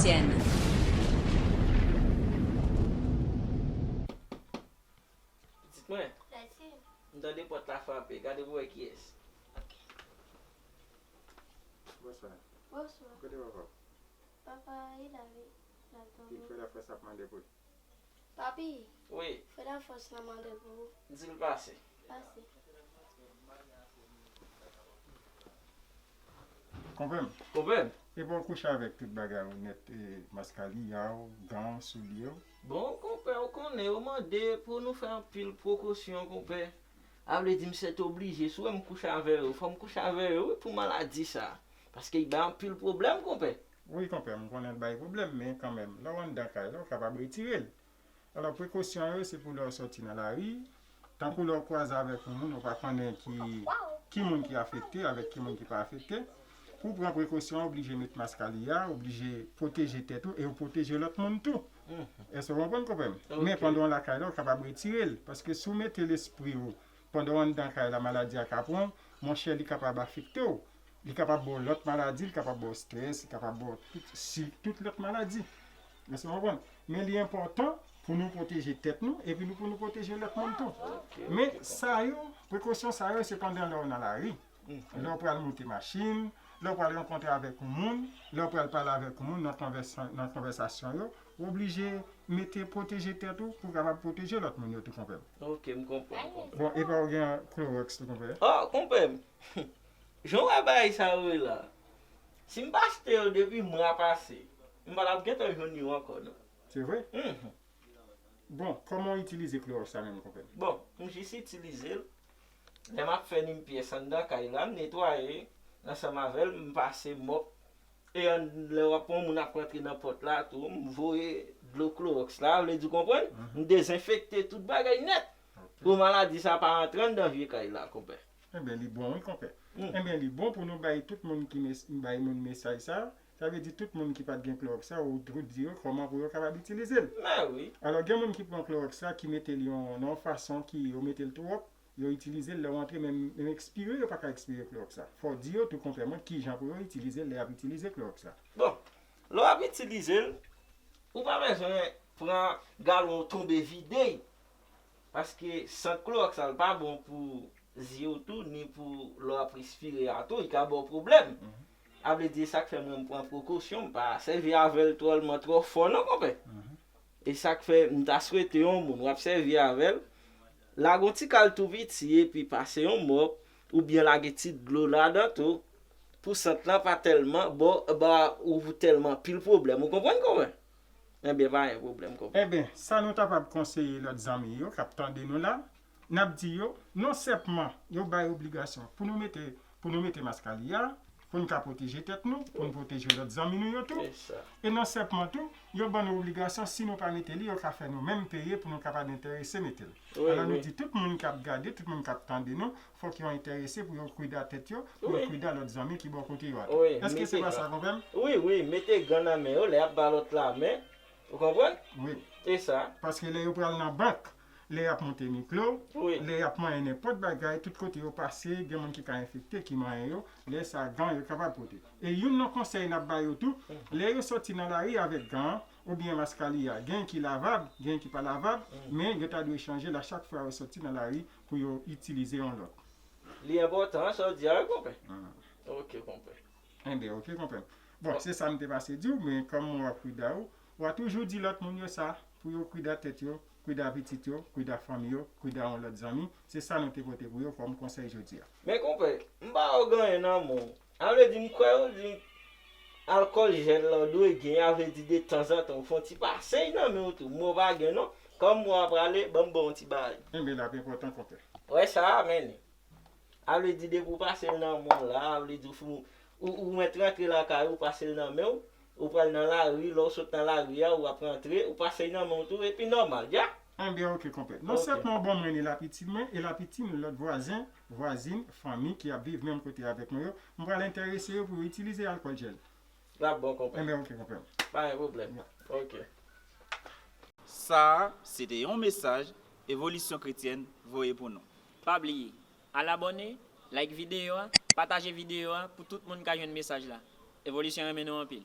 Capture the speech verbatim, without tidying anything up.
Tienne. Pitit mwen, m tande pòt la frape. Gade pou wè kiyès. Bonswa. Bonswa. Kote papa w? Papa, il a wi. L ap Ki dòmi. Frè Lafrans ap mande pou li? Papi, Wi, Frè Lafrans nan mande pou ou. Di l pase. Pase. Konprann? Konprann? Epi w kouche avèk tout bagay ou nèt, e, maskaliya w, gan w, soulye w. Bon, konpè, ou konnen, yo mande pou nou fè anpil prekosyon, konpè. A vle di, m sètoblije, si w wè m kouche avè yo, fò m kouche avè yo, wi, pou maladi sa. Paske li bay anpil pwoblèm, konpè. Wi, konpè, m konnen l bay pwoblèm, men kanmenm, lè w anndan kay la, w kapab retire l. Alò, prekosyon yo, se pou lè w sòti nan lari, tankou lè w kwaze avèk yon moun, ou pa konnen ki, ki moun ki afekte, avèk ki moun ki pa afekte. Pou w pran prekosyon, w oblije met maskaliya, w oblije pwoteje tèt ou e w pwoteje lòt moun tou. Èske w konprann, konpè m? Ok. Men pandan w lakay la, w kapab retire l. Paske si w mete lespri w pandan w anndan kay la, maladi a ka pran w, monchè, li kapab afekte w. Li kapab ba w lòt maladi, li kapab ba w estrès, li kapab ba w tout, si, tout lòt maladi. Èske w konprann? Men li enpòtan pou nou pwoteje tèt nou epi nou pou nou pwoteje lòt moun tou. Ok, Men ok, sa yo, prekosyon sa yo, se pandan lè w nan lari. Lè w pral moute machin, lè w pral rankontre avèk yon moun, lè w pral pale avèk yon moun nan konvèsa-, nan konvèsasyon yo, w oblije mete pwoteje tèt ou pou w kapab pwoteje lòt moun yo tou, konpè m. Ok, m konprann, m konprann. Bon, epa w gen klowòks tou, konpè? Ah, konpè m. Jan w wè bagay sa yo ye la, si m pa achte yo depi mwa pase, m pa t ap gentan jwenn yo ankò, non. Se vre? Mhm. Bon, kòman w itilize klowòks la menm, konpè m? Bon, m jis itilize l. Lè m ap fè limpyès anndan kay la, m netwaye ansanm avè l, m pase mòp. E an, lè w ap wè yon moun ap rantre nan pòt la tou, m voye dlo klowòks la, vle di w konprann? M dezenfekte tout bagay nèt. Pou maladi sa pa rantre anndan vye kay la, konpè. Ebyen, li bon, wi, konpè. Ebyen, li bon pou nou bay tout moun ki mes-, bay moun mesaj sa. Sa vle di tout moun ki pa t gen klowòks sa, ou tou di yo kòman pou yo kapab itilize l. Mè wi. Alò, gen moun ki pran klowòks la, ki mete l yon, nan yon fason ki yo mete l twòp, yo itilize l lè w antre, men, men ekspire, yo pa ka ekspire klowòks la. Fò w di yo tou, konpè mwen, kijan pou yo itilize l lè y ap itilize klowòks la. Bon, lè w ap itilize l, ou pa bezwen pran galon w tonbe vide l. Paske sant klowòks la, l pa bon pou zye w tou, ni pou lè w ap respire a tou, li ka ba w pwoblèm. A vle di, sa k fè mwen m pran prekosyon, m pa sèvi avè l twòlman twò fò non, konpè. E sa k fè m ta swete yon moun w ap sèvi avè l, lage yon ti kal tou piti epi pase yon mòp, oubyen lage ti dlo ladan tou, pou sant lan pa tèlman ba, ba ou tèlman pil pwoblèm. Ou konprann, konpè? Ebyen, pa gen pwoblèm, konpè. Ebyen, sa nou kapab konseye lòt zanmi yo k ap tande nou la, n ap di yo, non sèlman yo bay obligasyon pou nou mete, pou nou mete maskaliya, pou n ka pwoteje tèt nou, pou n pwoteje lòt zanmi nou yo tou. Se sa. E non sèlman tou, yo ban nou obligasyon, si nou pa mete li, yo ka fè nou menm peye pou nou kapab enterese mete l. Wi, Alò, nou wi. di tout moun k ap gade, tout moun k ap tande nou, fòk yo enterese pou yo kwida tèt yo, pou yo Wi. Kwida lòt zanmi ki bò kote yo a tou. Wi, Èske se mete pa gan. Sa, konpè m? Wi, wi, mete gan nan men yo, lè y ap ba lòt la men. Ou konprann? Wi. Se sa. Paske lè yo pral nan bank, lè y ap monte mikwo, Wi. Lè y ap manyen nenpòt bagay, tout kote yo pase, gen moun ki ka enfekte, ki manyen yo, lè sa gan yo kapab pote. E youn nan konsèy n ap ba yo tou, lè yo sòti nan lari avèk gan an, oubyen maskaliya, gen ki lavab, gen ki pa lavab, men yo ta dwe chanje l a chak fwa yo sòti nan lari pou yo itilize yon lòt. Li enpòtan, sa w di a, wi, konpè. Ah. Ok, konpè. Enben, ok, konpè. Bon, se sa m te pase di w, men kòm w ap kwida w, w a toujou di lòt moun yo sa, pou yo kwida tèt yo, kwida pitit yo, kwida fanmi yo, kwida yon lòt zanmi. Se sa nou te pote pou yo kòm konsèy jodi a. Men konpè, m pa wè w gen anyen nan men w. A vle di, m kwè w di alkòl jèl la w dwe gen, a vle di detanzantan w fè yon ti pase l nan men w tou. Mwen w pa gen non. Kòm mwen w ap prale, ban m ba w yon ti bagay. Enben, l ap enpòtan, konpè. Wè sa a, men li. A vle di depi w pase l nan men w la, a vle di w fou, ou, ou mèt rantre lakay ou, pase l nan men w, ou pral nan lari, lè w sot nan lari a, ou ap rantre, ou pase l nan men w tou, epi nòmal, ya. Enben, ok, konpè. Non sèlman w ban mwen, e l ap itil mwen, e l ap itil lòt vwazen, vwazin, fanmi ki ap viv menm kote avèk mwen yo, m pral enterese yo pou yo itilize alkòl jèl. L ap bon, konpè. Enben, ok, konpè. Pa gen pwoblèm. Ok. Sa a, se te yon mesaj Evolisyon Kretyèn voye pou nou. Pa bliye, al abòne, like videyo a, pataje videyo a pou tout moun ka jwenn mesaj la. Evolisyon renmen nou anpil.